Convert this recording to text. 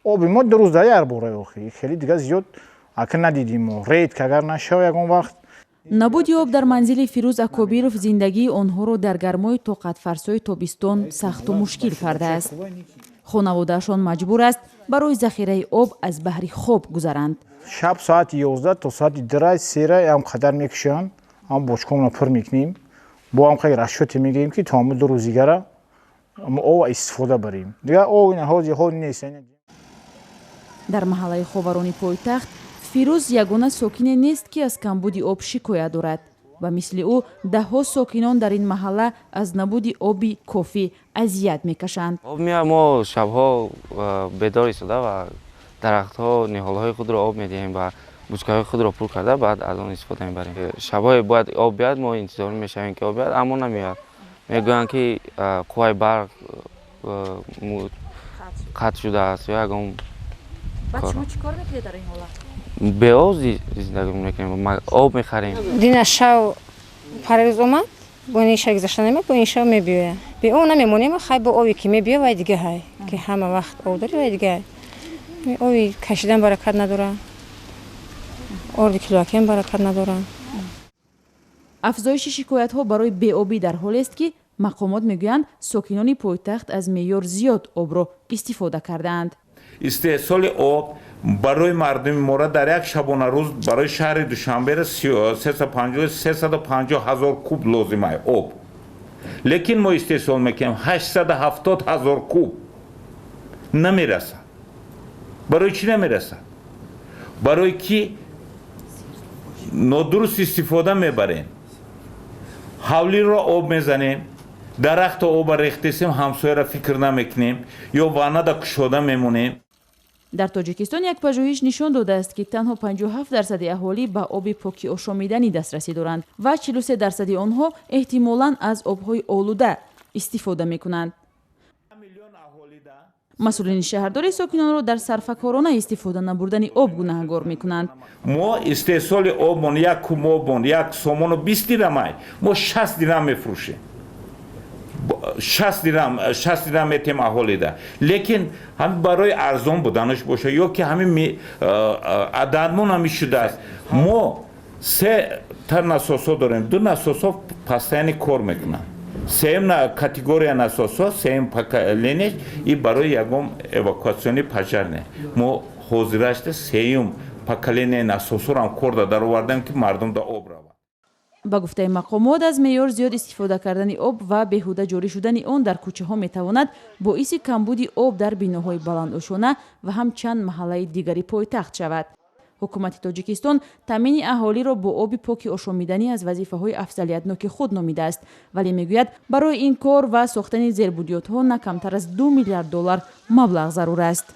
Оби мо 2 рӯз дар як бора, охи хеле дига зиёд ака надидим мо, редко агар нашава ягон вақт. Набуди об дар манзили Фирӯз Акобиров зиндагии онҳоро дар гармои тоқатфарсои тобистон сахту мушкил кардааст. Хонаводаашон маҷбур аст барои захираи об аз баҳри хоб гузаранд. Шаб соати 11 то соати 2, 3 ам қадар мекушанд, ам бочкомона пур мекунем, бо ам қадар расчёте мегирем, ки то ҳамун 2 рӯз дигара об истифода барем. Дигар об ҳози ҳол нест. Дар маҳаллаи Ховарони пойтахт Фирӯз ягона сокине нест, ки аз камбуди об шикоят дорад. Ба мисли ӯ даҳҳо сокинон дар ин маҳалла аз набуди оби кофӣ азият мекашанд. Об меояд, мо шабҳо бедор истода ва дарахтҳо, ниҳолҳои худро об медиҳем ва бучкаҳои худро пур карда, баъд аз он истифода мебарем. Шабҳое бояд об биёяд, мо интизор мешавем, ки об биёяд, аммо намеояд. Мегӯянд, ки қувваи барқ қатъ шудааст ё ягон. Баъд шумо чӣ кор мекунед дар ин ҳолат? Беоб зиндагӣ мекунем, об мехарем. Дина шав парез омад, бо ин шав гузашта намеяд, бо ин шав мебиёяд. Бе об намемонем. Хай, бо обе ки мебиёяд, вай дига ҳай, ки ҳама вақт об дори, вай дига оби кашидан баракат надорад, орди килоакиам баракат надорад. Афзоиши шикоятҳо барои беобӣ дар ҳолест, ки мақомот мегӯянд, сокинони пойтахт аз меъёр зиёд обро истифода кардаанд. Истеҳсоли об барои мардуми мора дар як шабонарӯз барои шаҳри Душанбера 350 ҳазор куб лозим ай об, лекин мо истеҳсол мекунем 870 ҳазор куб, намерасад. Барои чӣ намерасад? Барои ки нодуруст истифода мебарем. Ҳавлиро об мезанем, дарахто оба рехтесем, ҳамсояро фикр намекунем ё ваннада кушода мемонем. Дар Тоҷикистон як пажӯҳиш нишон додааст, ки танҳо 57% аҳолӣ ба оби поки ошомиданӣ дастрасӣ доранд ва 43 дарсади онҳо эҳтимолан аз обҳои олуда истифода мекунанд. Масъулини шаҳрдорӣ сокинонро дар сарфакорона истифода набурдани об гунаҳгор мекунанд. Мо истеҳсоли обмон, як куб обмон 1 сомону 20 дирамай, мо 60 дирам мефурӯшем, 60 дирам, 60 дирам метем аҳолида. Лекин ҳамин барои арзон буданаш боша ё ки ҳамин ададмон ҳамин шудааст. Мо се та насосҳо дорем, ду насосҳо постоянно кор мекунанд, сеюм категория насосҳо, сеюм поколение и барои ягон эвакуатсионный, пожарный. Мо ҳозирашда сеюм поколение насосҳоро ҳам кор даровардем, ки мардум да об равад. Ба гуфтаи мақомот, аз меъёр зиёд истифода кардани об ва беҳуда ҷорӣ шудани он дар кӯчаҳо метавонад боиси камбуди об дар биноҳои баландошона ва ҳам чанд маҳаллаи дигари пойтахт шавад. Ҳукумати Тоҷикистон таъмини аҳолиро бо оби поки ошомиданӣ аз вазифаҳои афзалиятноки худ номидааст, вале мегӯяд, барои ин кор ва сохтани зербунёдҳо на камтар аз 2 миллиард доллар маблағ зарур аст.